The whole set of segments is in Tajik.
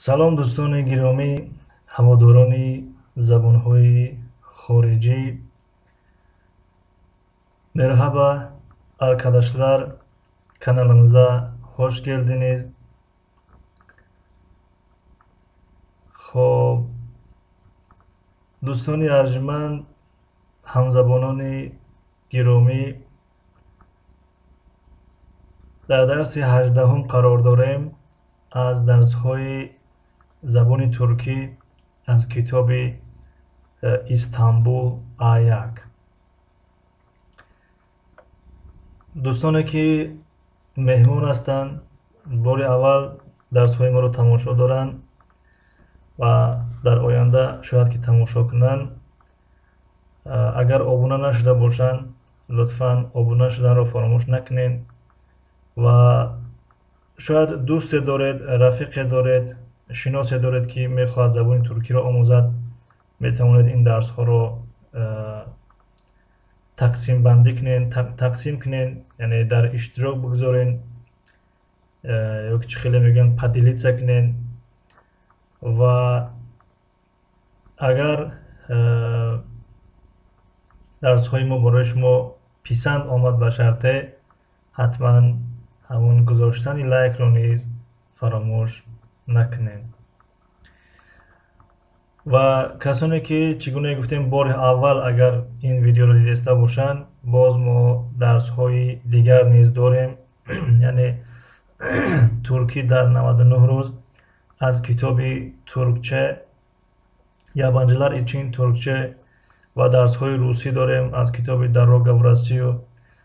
Салом, дӯстони гиромӣ, ҳаводорони забонҳои хориҷӣ. Merhaba arkadaşlar, kanalımıza hoş geldiniz. Хоб, дӯстони арҷманд, ҳамзабонони гиромӣ, дар дарси 18-ум қарор дорем аз дарсҳои забони туркӣ аз китоби Истанбул А1. Дӯстоне ки меҳмон ҳастанд, бори аввал дарсҳои моро тамошо доранд ва дар оянда шояд ки тамошо кунанд, агар обуна нашуда бошанд, лутфан обуна шуданро фаромӯш накунед ва шояд дӯсте доред, рафиқе доред, шиносе доред, ки мехоҳад забони туркиро омӯзад, метавонед ин дарсҳоро тақсимбандӣ кунед, тақсим кунед, яъне дар иштирок бигзоред, ё ки чӣ хеле мегӯянд, поделиться кунед. Ва агар дарсҳои мо барои шумо писанд омад, ба шарте ҳатман ҳамон гузоштани лайкро низ фаромӯш накунед. Ва касоне ки, чӣ гуна гуфтем, бори аввал агар ин видеоро дидаиста бошанд, боз мо дарсҳои дигар низ дорем, яъне туркӣ дар 99 рӯз аз китоби Türkçe yabancılar için Türkçe ва дарсҳои русӣ дорем аз китоби Дорога в Россию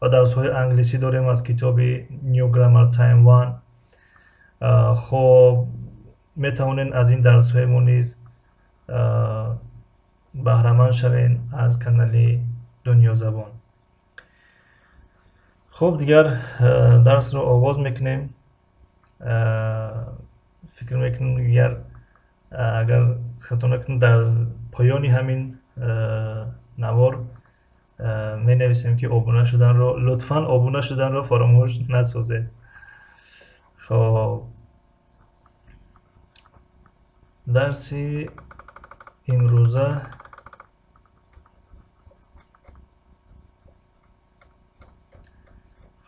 ва дарсҳои англисӣ дорем аз китоби New Grammar Time One. Хоб, метавонед аз ин дарсҳои мо низ баҳраманд шавед аз канали Дунёзабон. Хуб, дигар дарсро оғоз мекунем. Фикр мекунем, дигар агар хато накунем, дар поёни ҳамин навор менависем, ки обуна шуданро лутфан, обуна шуданро фаромӯш насозед. Хоб, дарси имрӯза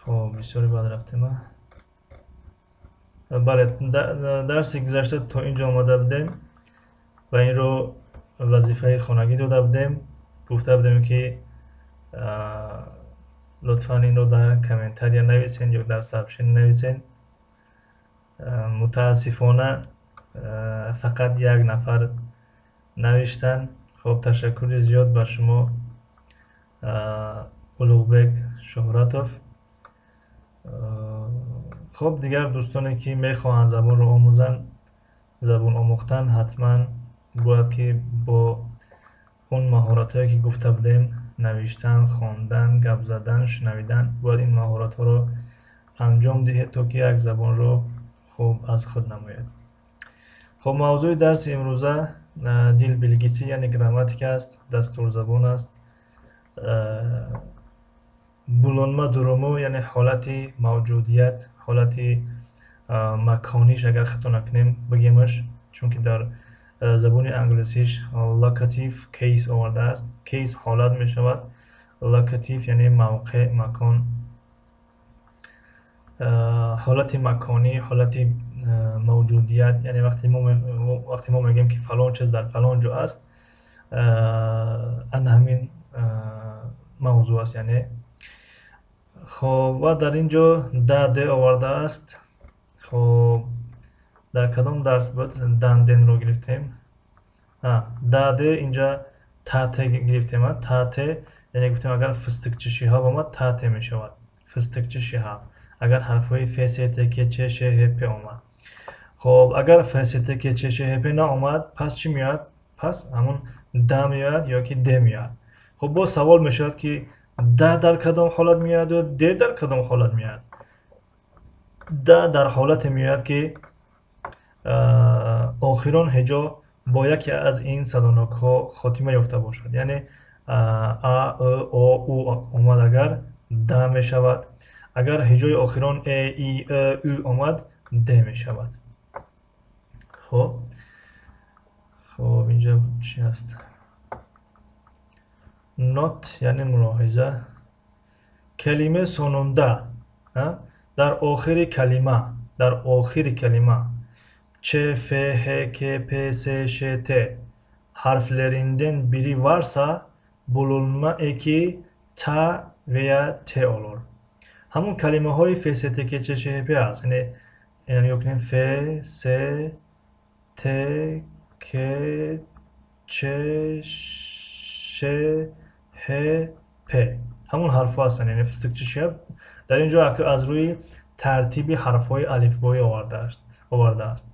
хоб, бисёре баъд рафтем. Бале, дарси гузашта то ин ҷо омада будем ва инро вазифаи хонагӣ дода будем, гуфта будем, ки лутфан инро дар комментария нависен ё дар сообщение нависен. Мутаассифона, фақат як нафар навиштанд. Хоб, ташаккури зиёд ба шумо, Улуғбек Шуҳратов. Хоб, дигар дӯстоне ки мехоҳанд забонро омӯзанд, забон омӯхтан ҳатман бояд ки бо он маҳоратҳое ки гуфта будем, навиштан, хондан, гап задан, шунавидан, бояд ин маҳоратҳоро анҷом диҳед, то ки як забонро хуб аз худ намояд. Хоб, мавзӯи дарси имрӯза dil bilgisi, яъне грамматика аст, дастурзабон аст, bulunma durumu, яъне ҳолати мавҷудият, ҳолати макониш, агар хато накунем бигемаш, чунки дар забони англисиш locative case овардааст. Case ҳолат мешавад, locative яъне мавқеъ, макон, ҳолати маконӣ, ҳолати мавҷудият, яъне вақте мо мегӯем, ки фалон чиз дар фалон ҷо аст, ана ҳамин мавзӯъ аст. Яъне хоб, ва дар ин ҷо да, де овардааст. Хоб, дар кадом дарс буд дан, денро гирифтем? Да, де, инҷа та, те гирифтем. Та, те, яъне гуфтем, агар fıstıkçı Şihab омад, та, те мешавад, fıstıkçı Şihab, агар ҳарфҳои ф, с, т, к, ч, ш, ҳ, п омад. Хоб, агар ф, с, т, к, ч, ш, ҳ, п наомад, пас чӣ меояд? Пас ҳамон да меояд ё ки де меояд. Хоб, боз савол мешавад, ки да дар кадом ҳолат меояду де дар кадом ҳолат меояд? Да дар ҳолате меояд, ки охирон ҳиҷо бо яке аз ин садонокҳо хотима ёфта бошад, яъне а, ы, о, у омад агар, да мешавад. Агар ҳиҷои охирон э, и, ы, ӯ омад, де мешавад. Хоб, хоб, инҷа чӣ аст? Not, яъне мулоҳиза. Kelime sonunda, дар охири калима, дар охири калима Ч, F, H, K, P, S, Ş, T harflerinden biri varsa bulunma eki ta veya T olur. Ҳамон калимаҳои F, S, T, K, Ч, Ш, H, P аст. Яъне ина нигоҳ кунем: F, S, T, K, Ч, Ш, Ҳ, П. Ҳамон ҳарфҳо ҳастанд, яъне фистик Ч, Ш. Дар ин ҷо аз рӯи тартиби ҳарфҳои алифбоӣ овардааст.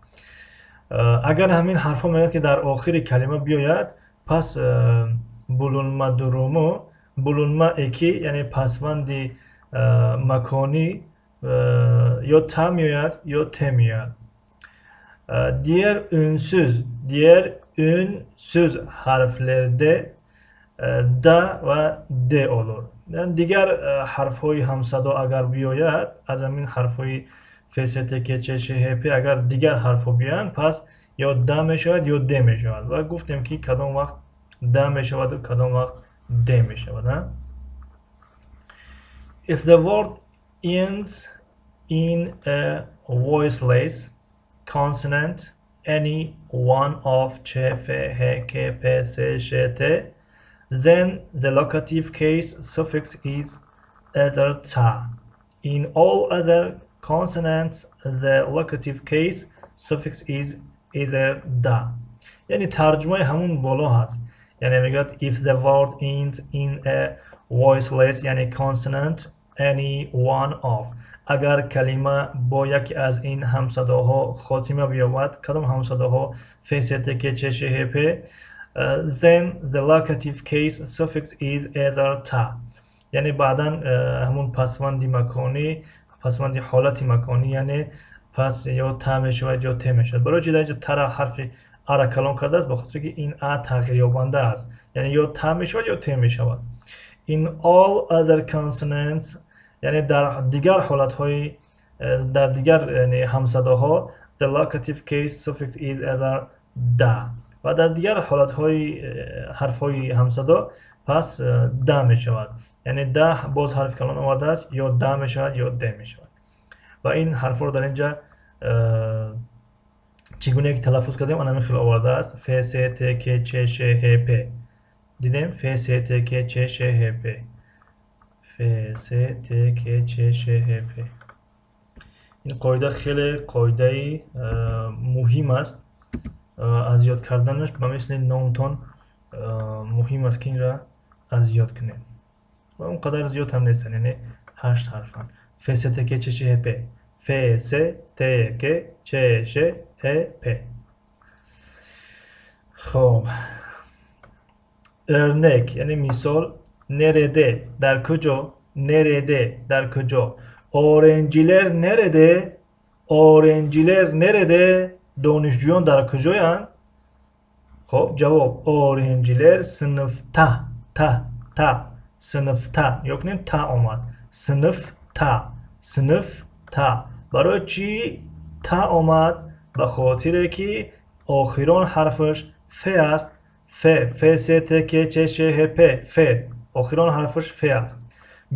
Агар ҳамин ҳарфҳо мегӯяд, ки дар охири калима биёяд, пас bulunma durumu, bulunma eki, яъне пасванди маконӣ ё та меояд, ё те меояд. Diğer ünsüz, diğer ünsüz harflerde da va de olur. Дигар ҳарфҳои ҳамсадо агар биёяд, аз ҳамин ҳарфҳои F, S, T, K, Ч, Ш, Ҳ, П агар дигар ҳарфҳо биёянд, пас ё да мешавад, ё де мешавад. Ва гуфтем, ки кадом вақт да мешаваду кадом вақт де мешавад. If the word ends in a voiceless consonant, any one of Ch, F, H, K, P, S, Ş, T, then the locative case suffix is either ta. In all other consonants, the locative case suffix is either da. Яъне тарҷумаи ҳамун боло ҳаст. Яъне мегӯяд: if the word ends in a voiceless, яъне consonant, any one of, агар калима бо яке аз ин ҳамсадоҳо хотима биёбад. Кадом ҳамсадоҳо? F, S, T, K, Ч, Ш, Ҳ, П. Then the locative case suffix is either ta, яъне баъдан ҳамун пасванди маконӣ, пасванди ҳолати маконӣ, яъне пас ё та мешавад, ё те мешавад. Барои чи дар инҷа тара ҳарфи ара калон кардааст? Ба хотире ки ин а тағйирёбанда аст, яъне ё та мешавад, ё те мешавад. In all other consonants, яъне дар дигар ҳолатҳои, дар дигар ҳамсадоҳо, the locative case suffix is either da, ва дар дигар ҳолатҳои ҳарфҳои ҳамсадо пас да мешавад. Яъне да боз ҳарфи калон овардааст, ё да мешавад, ё де мешавад. Ва ин ҳарфҳоро дар инҷа чӣ гуна ки талаффуз кардем, ана хел овардааст: F, S, T, K, Ч, Ш, Ҳ, П. Дидем: F, S, T, K, Ч, Ш, Ҳ, П, F, S, T, K, Ч, Ш, Ҳ, П. Ин қоида хеле қоидаи муҳим аст. Аз ёд карданаш ба мисли номтон муҳим аст, ки инра аз ёд кунем. Ва он қадар зиёд ҳам нестанд, яъне ҳашт ҳарфанд: F, S, T, K, Ч, Ш, Ҳ, П, F, S, T, K, Ч, Ш, Ҳ, П. Хоб, örnek, яъне мисол. Nerede, дар куҷо? Nerede, дар куҷо? Öğrenciler nerede? Öğrenciler nerede? Донишҷӯён дар куҷоянд? Хоб, ҷавоб: öğrenciler sınıfta. Ta, та, sınıfta. Нигоҳ кунем, та омад. Sınıfta, sınıfta. Барои чӣ та омад? Ба хотире ки охирон ҳарфаш ф аст. Ф, Ф, С, Т, К, Ч, Ш, Ҳ, П, Ф. Охирон ҳарфаш ф аст.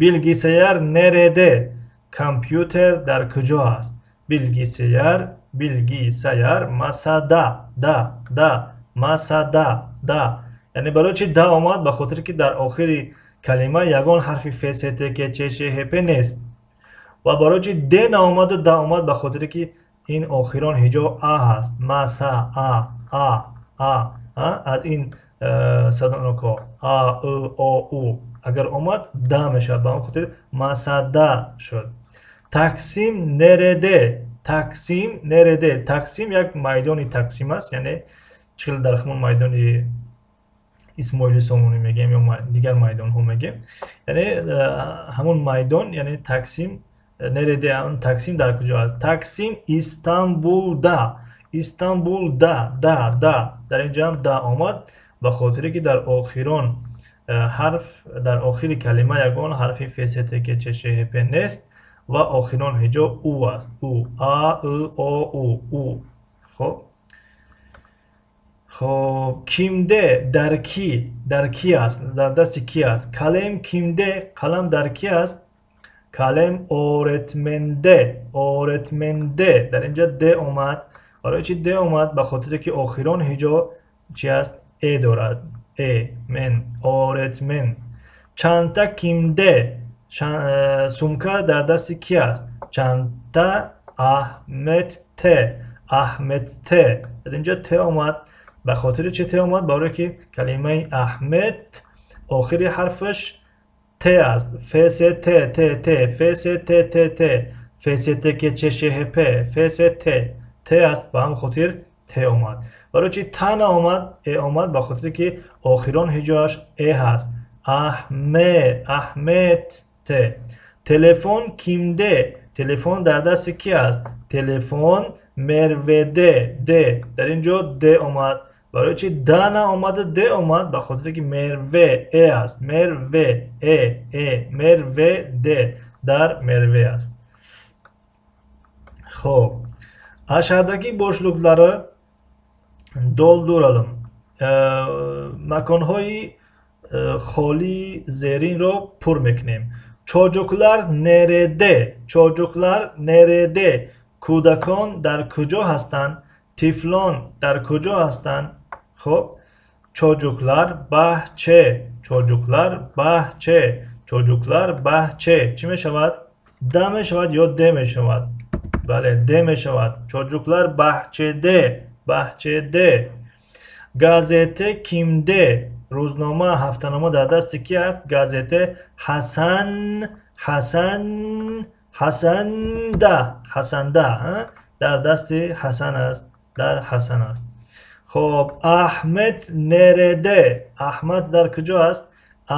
Bilgisayar nerede? Компютер дар куҷо аст? Bilgisayar, bilgisayar masada. Да, да, masada, да. Яъне барои чӣ да омад? Ба хотире ки дар охири калима ягон ҳарфи Ф, С, Т, К, Ч, Ш, Ҳ, П нест. Ва барои чӣ д наомаду да омад? Ба хотире ки ин охирон ҳиҷо а ҳаст. Маса, а, а, а. Аз ин садоноко а, ы, о, у агар омад, да мешавад. Ба он хотир masada шуд. Taksim nerede? Taksim nerede? Таксим як майдони Таксим аст, яъне чӣ хел дар ҳамон майдони Исмоили Сомонӣ мегӯем ё дигар майдонҳо мегӯем, яъне ҳамон майдон, яъне Таксим. Nerede, Таксим дар куҷо аст? Taksim İstanbulda. İstanbulda, да, да. Дар инҷа ҳам да омад, ба хотире ки дар охирон ҳарф, дар охири калима ягон ҳарфи Ф, С, Т, К, Ч, Ш, Ҳ, П нест ва охирон ҳиҷо у аст. У, а, ы, о, у, у. Хоб. Хоб, kimde дар кӣ, дар кӣ аст, дар дасти кӣ аст? Kalem kimde, қалам дар кӣ аст? Kalem öğretmende, öğretmende. Дар инҷа д омад. Барои чӣ д омад? Ба хотире ки охирон ҳиҷо чӣ аст? Э дорад. Э, мен, öğretmen. Çanta kimde? Сумка дар дасти кӣ аст? Çanta Ahmetте, Ahmetте. Дар инҷа т омад. Ба хотири чӣ т омад? Барое ки калимаи Аҳмед охири ҳарфаш т аст. Ф с т т т, Ф с т т т, Ф с т к ч ш ҳ п, Ф с т, т аст. Ба ҳамин хотир т омад. Барои чӣ та наомад, э омад? Ба хотире ки охирон ҳиҷоаш э ҳаст. Аҳмед, Аҳмед т. Телефон kimde? Телефон дар дасти кӣ аст? Телефон Мерведе, д. Дар ин ҷо д омад. Барои чӣ да наомада, д омад? Ба хотире ки Мерве э аст. Мерве э, э, Мерведе дар Мерве аст. Хоб, aşağıdaki boşlukları dolduralım. Маконҳои холии зеринро пур мекунем. Çocuklar nerede? Çocuklar nerede? Кӯдакон дар куҷо ҳастанд? Тифлон дар куҷо ҳастанд? Хоб, çocuklar bahçe, çocuklar bahçe, çocuklar bahçe. Чӣ мешавад? Да мешавад ё д мешавад? Бале, д мешавад. Çocuklar bahçede, bahçede. Gazete kimde? Рӯзнома, ҳафтанома дар дасти кӣ аст? Gazete Ҳасан, Ҳасан, Ҳасанда, Ҳасанда, дар дасти Ҳасан аст, дар Ҳасан аст. Хоб, Аҳмед nerede? Аҳмад дар куҷо аст?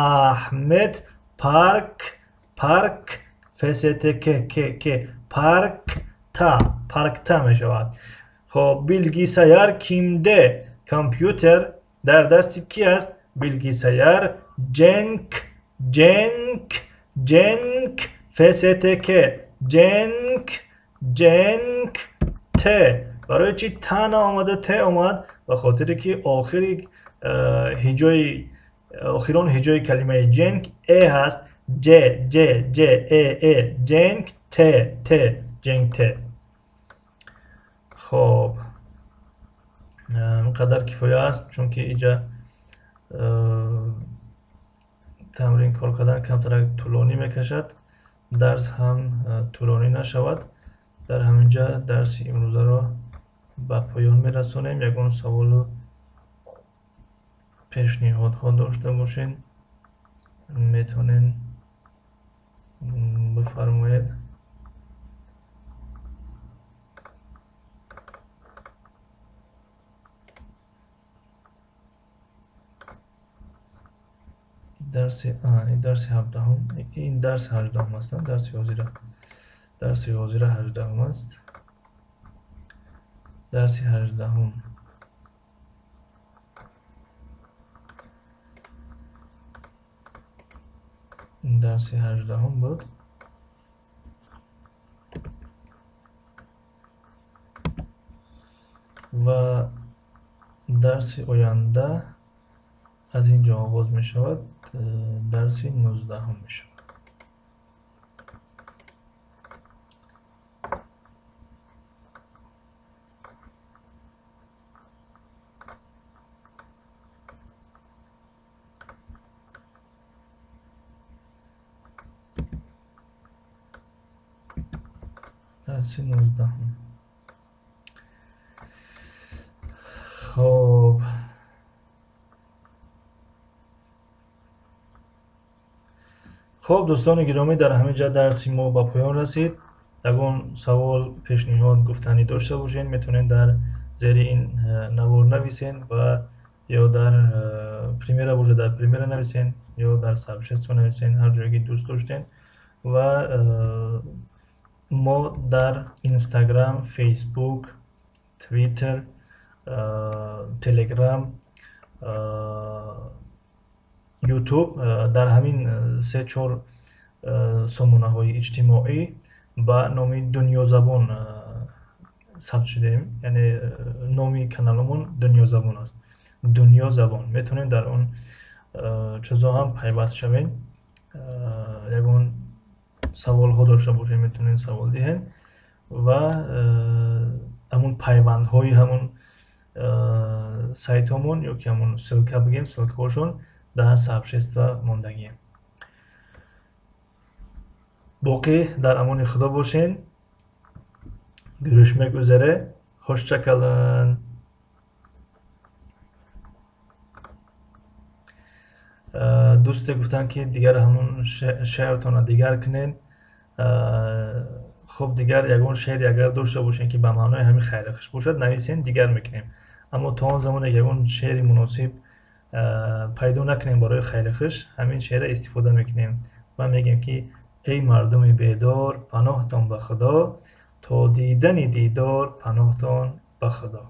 Аҳмед парк, парк, фстк, к, к, паркта, паркта мешавад. Хоб, bilgisayar kimde? Компютер дар дасти кӣ аст? Bilgisayar Cenk, Cenk, Cenk, фстк, Cenk, Cenk, т. Барои чӣ та наомада, т омад? Ба хотире ки охири ҳиҷои, охирон ҳиҷои калимаи Cenk э ҳаст. Ҷ, Ҷ, Ҷ, э, э, Cenk, т, т, Cenk т. Хоб, ин қадар кифоя аст, чунки инҷа тамрин кор кардан камтарак тӯлонӣ мекашад, дарс ҳам тӯлонӣ нашавад. Дар ҳамин ҷа дарси имрӯзаро ба поён мерасонем. Ягон саволу пешниҳодҳо дошта бошед, метавонед бифармоед. Дарси, ин дарси 17-ум, ин дарси 18-ум аст, дарси ҳозира. Дарси ҳозира 18-ум аст. Дарси 18-ум. Ин дарси 18-ум буд. Ва дарси оянда аз ин ҷо оғоз мешавад, дарси 19-ум мешавад. Дарси 19-ум. Хоб, хоб дӯстони гиромӣ, дар ҳамин ҷа дарси мо ба поён расид. Ягон савол, пешниҳод, гуфтанӣ дошта бошед, метавонед дар зери ин навор нависед ва ё дар примера бошад, дар примера нависед, ё дар сообщество нависед, ҳар ҷое ки дӯст доштед. Ва мо дар Instagram, Facebook, Twitter, Telegram, YouTube, дар ҳамин се-чор сомонаҳои иҷтимоӣ ба номи Дунёзабон сабт шудем, яъне номи каналамон Дунёзабон аст. Дунё забон. Метавонем дар он чизо ҳам пайваст шавем. Ягон саволҳо дошта бошем, метавонем савол диҳем ва ҳамун пайвандҳои ҳамун сайтҳомон ё ки ҳамун ссылка бигем, ссылкаҳошон дар сообщество мондагием. Боқӣ дар амони Худо бошен. Görüşmek üzere. Hoşça kalın. Дӯсте гуфтанд, ки дигар ҳамун шеъртонро дигар кунед. Хуб, дигар ягон шеъре агар дошта бошем, ки ба маънои ҳамин хайрухуш бошад, нависем, дигар мекунем. Аммо то он замоне ки ягон шеъри муносиб пайдо накунем барои хайрухуш, ҳамин шеърро истифода мекунем ва мегӯем, ки эй мардуми бедор, паноҳтон ба Худо, то дидани дидор, паноҳтон ба Худо.